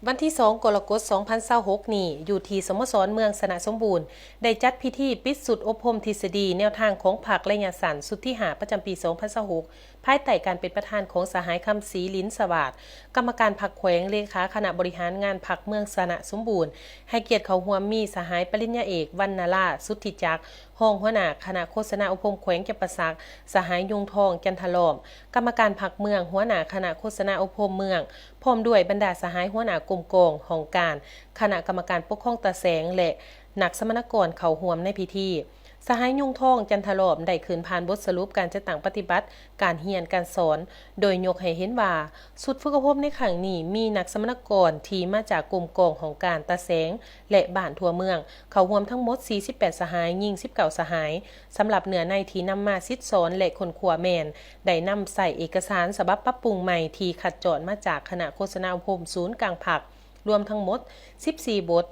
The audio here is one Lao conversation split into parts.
ວັນທີສອງ ກໍລະກົດ ສອງພັນຊາວຫົກນີ້ ຢູ່ທີ່ສະໂມສອນເມືອງຊະນະສົມບູນ ໄດ້ຈັດພິທີປິດຊຸດອົບຮົມທິດສະດີແນວທາງຂອງພັກໄລຍະສັ້ນຊຸດທີຫ້າ ປະຈຳປີສອງພັນຊາວຫົກ ພາຍໃຕ້ການເປັນປະທານຂອງສະຫາຍ ຄຳສີ ລິນສະຫວາດ ກຳມະການພັກແຂວງ, ເລຂາຄະນະບໍລິຫານງານພັກເມືອງຊະນະສົມບູນ, ໃຫ້ກຽດເຂົ້າຮ່ວມມີສະຫາຍປະລິນຍາເອກ ວັນນາລາ ສຸດທິຈັກ ຮອງຫົວໜ້າຄະນະໂຄສະນາອົບຮົມແຂວງຈຳປາສັກ, ສະຫາຍ ຍຸງທອງ ຈັນທະລ້ອມ ກຳມະການພັກເມືອງ, ຫົວໜ້າຄະນະໂຄສະນາອົບຮົມເມືອງ, ພ້ອມດ້ວຍບັນດາສະຫາຍຫົວໜ້າກົມກອງ, ຫ້ອງການ, ຄະນະກຳມະການປົກຄອງຕາແສງ ແລະ ນັກສຳມະນາກອນເຂົ້າຮ່ວມໃນພິທີ. ສະຫາຍ ຍຸງທອງ ຈັນທະລ້ອມ ໄດ້ຂຶ້ນຜ່ານບົດສະຫຼຸບການຈັດຕັ້ງປະຕິບັດການຮຽນການສອນ, ໂດຍຍົກໃຫ້ເຫັນວ່າ ຊຸດຝຶກອົບຮົມໃນຄັ້ງນີ້ ມີນັກສຳມະນາກອນທີ່ມາຈາກກົມກອງ, ຫ້ອງການ, ຕາແສງ ແລະ ບ້ານທົ່ວເມືອງ ເຂົ້າຮ່ວມທັງໝົດ ສີ່ສິບແປດ ສະຫາຍ, ຍິງ ສິບເກົ້າ ສະຫາຍ. ສຳລັບເນື້ອໃນທີ່ນຳມາສິດສອນ ແລະ ຄົ້ນຄວ້າແມ່ນ ໄດ້ນຳໃຊ້ເອກະສານສະບັບປັບປຸງໃໝ່ທີ່ຄັດຈອນມາຈາກຄະນະໂຄສະນາອົບຮົມສູນກາງພັກ ລວມທັງໝົດ ສິບສີ່ ບົດ.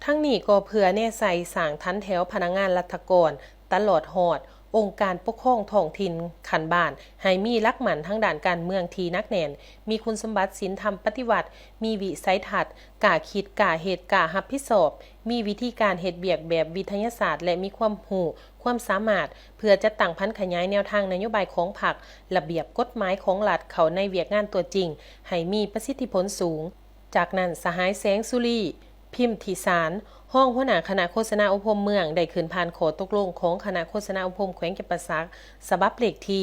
ທັງນີ້ກໍເພື່ອແນໃສ່ສ້າງຖັນແຖວພະນັກງານລັດຖະກອນ ຕະຫຼອດຮອດອົງການປົກຄອງທ້ອງຖິ່ນຂັ້ນບ້ານ ໃຫ້ມີຫຼັກໝັ້ນທາງດ້ານການເມືອງທີ່ໜັກແໜ້ນ, ມີຄຸນສົມບັດສິນທຳປະຕິວັດ, ມີວິໄສທັດ, ກ້າຄິດ, ກ້າເຮັດ, ກ້າຮັບຜິດຊອບ, ມີວິທີການເຮັດວຽກແບບວິທະຍາສາດ ແລະ ມີຄວາມຮູ້ຄວາມສາມາດ ເພື່ອຈັດຕັ້ງຜັນຂະຫຍາຍແນວທາງນະໂຍບາຍຂອງພັກ, ລະບຽບກົດໝາຍຂອງລັດເຂົ້າໃນວຽກງານຕົວຈິງ ໃຫ້ມີປະສິດທິຜົນສູງ. ຈາກນັ້ນ ສະຫາຍ ແສງສຸລີ ພິມທິສານ ຮອງຫົວໜ້າຄະນະໂຄສະນາອົບຮົມເມືອງ ໄດ້ຂຶ້ນຜ່ານຂໍ້ຕົກລົງຂອງຄະນະໂຄສະນາອົບຮົມແຂວງຈຳປາສັກ ສະບັບເລກທີ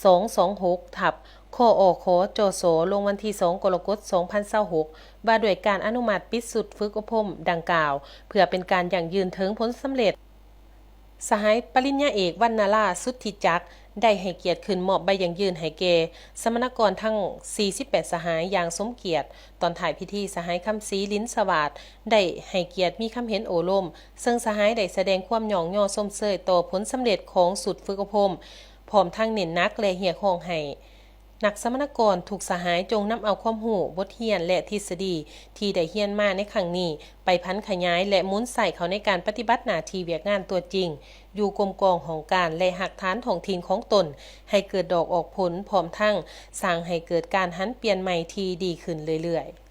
ສອງສອງຫົກ ທັບ ຄອຂ ຈສ ລົງວັນທີສອງ ກໍລະກົດ ສອງພັນຊາວຫົກ ວ່າດ້ວຍການອະນຸມັດປິດຊຸດຝຶກອົບຮົມດັ່ງກ່າວ ເພື່ອເປັນການຢັ້ງຢືນເຖິງຜົນສຳເລັດ. ສະຫາຍປະລິນຍາເອກ ວັນນາລາ ສຸດທິຈັກ ໄດ້ໃຫ້ກຽດຂຶ້ນມອບໃບຢັ້ງຢືນໃຫ້ແກ່ສຳມະນາກອນທັງ ສີ່ສິບແປດ ສະຫາຍຢ່າງສົມກຽດ. ຕອນທ້າຍພິທີ ສະຫາຍ ຄຳສີ ລິນສະຫວາດ ໄດ້ໃຫ້ກຽດມີຄຳເຫັນໂອ້ລົມ, ເຊິ່ງສະຫາຍໄດ້ສະແດງຄວາມຍ້ອງຍໍຊົມເຊີຍຕໍ່ຜົນສຳເລັດຂອງຊຸດຝຶກອົບຮົມ, ພ້ອມທັງເນັ້ນໜັກ ແລະ ຮຽກຮ້ອງໃຫ້ ນັກສຳມະນາກອນທຸກສະຫາຍຈົ່ງນຳເອົາຄວາມຮູ້, ບົດຮຽນ ແລະ ທິດສະດີທີ່ໄດ້ຮຽນມາໃນຄັ້ງນີ້ ໄປຜັນຂະຫຍາຍ ແລະ ໝູນໃສ່ເຂົ້າໃນການປະຕິບັດໜ້າທີ່ວຽກງານຕົວຈິງ ຢູ່ກົມກອງຫ້ອງການ ແລະ ຮາກຖານທ້ອງຖິ່ນຂອງຕົນ ໃຫ້ເກີດດອກອອກຜົນ, ພ້ອມທັງສ້າງໃຫ້ເກີດການຫັນປ່ຽນໃໝ່ທີ່ດີຂຶ້ນເລື້ອຍໆ.